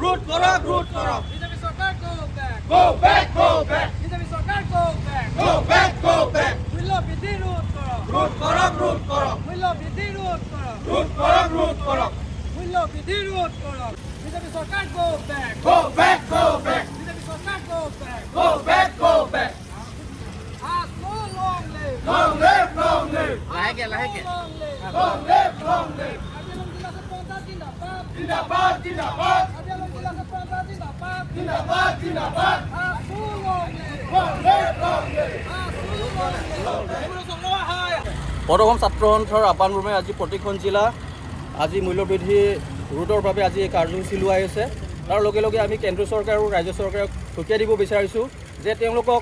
ৰোধ কৰক, ৰোধ কৰক। বিজেপি চৰকাৰ go back. Go back, go back. BJP চৰকাৰ go back. Go back, go back. মূল্য বৃদ্ধি ৰোধ কৰক। ৰোধ কৰক, ৰোধ কৰক। মূল্য বৃদ্ধি ৰোধ কৰক। ৰোধ কৰক, ৰোধ কৰক। মূল্য বৃদ্ধি ৰোধ কৰক। বিজেপি চৰকাৰ go back. Go back, go back. BJP চৰকাৰ go back. Go back, go back. AASU long live. Long live, long live. লাহেকে লাহেকে long live. Long live, long live. Karbi Anglong জিলা ছাত্ৰ সন্থা জিন্দাবাদ। জিন্দাবাদ, জিন্দাবাদ। কাৰ্বি আংলং জিলা ছাত্ৰ সন্থা জিন্দাবাদ। জিন্দাবাদ, জিন্দাবাদ। AASU long live. Long live, long live. AASU long live. সদৌ অসম ছাত্ৰ সন্থাৰ আহ্বানক্ৰমে আজি প্ৰতিখন জিলা আজি মূল্যবৃদ্ধি ৰোধৰ বাবে আজি এই কাৰ্যসূচী লোৱা হৈছে। তাৰ লগে লগে আমি কেন্দ্ৰীয় চৰকাৰ আৰু ৰাজ্য চৰকাৰক সকীয়াই দিব বিচাৰিছোঁ যে তেওঁলোকক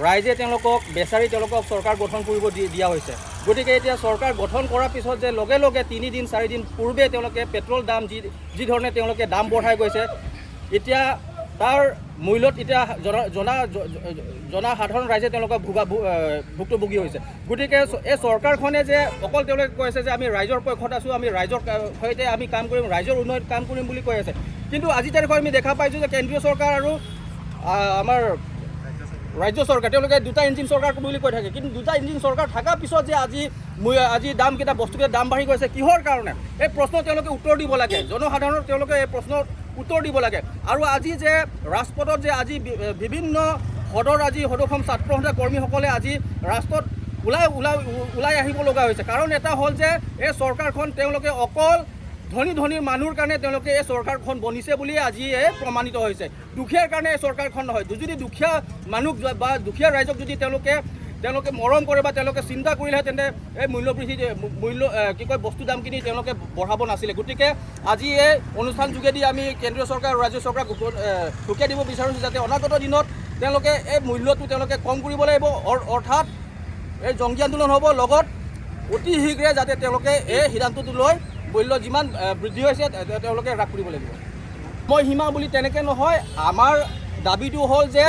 ৰাইজে তেওঁলোকক বিচাৰি তেওঁলোকক চৰকাৰ গঠন কৰিব দিয়া হৈছে। গতিকে এতিয়া চৰকাৰ গঠন কৰাৰ পিছত যে লগে লগে 3 দিন 4 দিন পূৰ্বে তেওঁলোকে পেট্ৰল দাম যি যি ধৰণে তেওঁলোকে দাম বঢ়াই গৈছে, এতিয়া তাৰ মূল্যত এতিয়া জনা জনা জনা সাধাৰণ ৰাইজে তেওঁলোকক ভুক্তভোগী হৈছে। গতিকে এই চৰকাৰখনে যে অকল তেওঁলোকে কৈ আছে যে আমি ৰাইজৰ পক্ষত আছোঁ, আমি ৰাইজৰ সৈতে আমি কাম কৰিম, ৰাইজৰ উন্নয়নত কাম কৰিম বুলি কৈ আছে, কিন্তু আজি তাৰিখত আমি দেখা পাইছোঁ যে কেন্দ্ৰীয় চৰকাৰ আৰু আমাৰ ৰাজ্য চৰকাৰ, তেওঁলোকে দুটা ইঞ্জিন চৰকাৰ বুলি কৈ থাকে। কিন্তু দুটা ইঞ্জিন চৰকাৰ থকাৰ পিছত যে আজি দামকেইটা, বস্তুকেইটা দাম বাঢ়ি গৈছে কিহৰ কাৰণে, এই প্ৰশ্ন তেওঁলোকে উত্তৰ দিব লাগে। জনসাধাৰণক তেওঁলোকে এই প্ৰশ্নৰ উত্তৰ দিব লাগে। আৰু আজি যে ৰাজপথত যে আজি বিভিন্ন সদৰ আজি সদৌ অসম ছাত্ৰ সন্থা কৰ্মীসকলে আজি ৰাস্তাত ওলাই ওলাই ওলাই আহিব লগা হৈছে। কাৰণ এটা হ'ল যে এই চৰকাৰখন তেওঁলোকে অকল ধনী ধনী মানুহৰ কাৰণে তেওঁলোকে এই চৰকাৰখন বনিছে বুলি আজি এই প্ৰমাণিত হৈছে। দুখীয়াৰ কাৰণে এই চৰকাৰখন নহয়। যদি দুখীয়া মানুহক বা দুখীয়া ৰাইজক যদি তেওঁলোকে তেওঁলোকে মৰম কৰে বা তেওঁলোকে চিন্তা কৰিলেহে, তেন্তে এই মূল্যবৃদ্ধি, মূল্য কি কয়, বস্তু দামখিনি তেওঁলোকে বঢ়াব নাছিলে। গতিকে আজি এই অনুষ্ঠান যোগেদি আমি কেন্দ্ৰীয় চৰকাৰ আৰু ৰাজ্য চৰকাৰক সকীয়াই দিব বিচাৰিছোঁ যাতে অনাগত দিনত তেওঁলোকে এই মূল্যটো তেওঁলোকে কম কৰিব লাগিব, অৰ্থাৎ এই জংগী আন্দোলন হ'ব। লগত অতি শীঘ্ৰে যাতে তেওঁলোকে এই সিদ্ধান্তটো লৈ মূল্য যিমান বৃদ্ধি হৈছে তেওঁলোকে হ্ৰাস কৰিব লাগিব। মই সীমা বুলি তেনেকৈ নহয়, আমাৰ দাবীটো হ'ল যে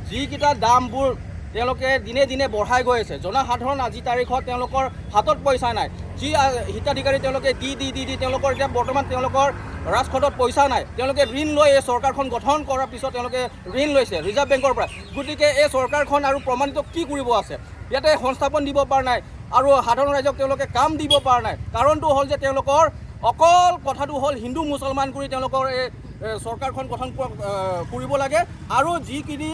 যিকেইটা দামবোৰ তেওঁলোকে দিনে দিনে বঢ়াই গৈ আছে, জনসাধাৰণ আজি তাৰিখত তেওঁলোকৰ হাতত পইচা নাই। যি হিতাধিকাৰী তেওঁলোকে দি দি দি দি তেওঁলোকৰ এতিয়া বৰ্তমান তেওঁলোকৰ ৰাজকোষত পইচা নাই। তেওঁলোকে ঋণ লৈ এই চৰকাৰখন গঠন কৰাৰ পিছত তেওঁলোকে ঋণ লৈছে ৰিজাৰ্ভ বেংকৰ পৰা। গতিকে এই চৰকাৰখন আৰু প্ৰমাণিত কি কৰিব আছে? ইয়াতে সংস্থাপন দিব পৰা নাই আৰু সাধাৰণ ৰাইজক তেওঁলোকে কাম দিব পৰা নাই। কাৰণটো হ'ল যে তেওঁলোকৰ অকল কথাটো হ'ল হিন্দু মুছলমান কৰি তেওঁলোকৰ এই চৰকাৰখন গঠন কৰিব লাগে আৰু যিখিনি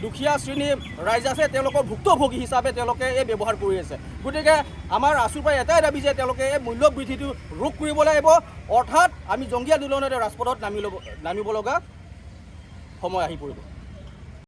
দুখীয়া শ্ৰেণীৰ ৰাইজ আছে, তেওঁলোকৰ ভুক্তভোগী হিচাপে তেওঁলোকে এই ব্যৱহাৰ কৰি আছে। গতিকে আমাৰ আছুৰ পৰা এটাই দাবী যে তেওঁলোকে এই মূল্য বৃদ্ধিটো ৰোধ কৰিব লাগিব, অৰ্থাৎ আমি জংগী আন্দোলনতে ৰাজপথত নামি ল'ব নামিব লগা সময় আহি পৰিব।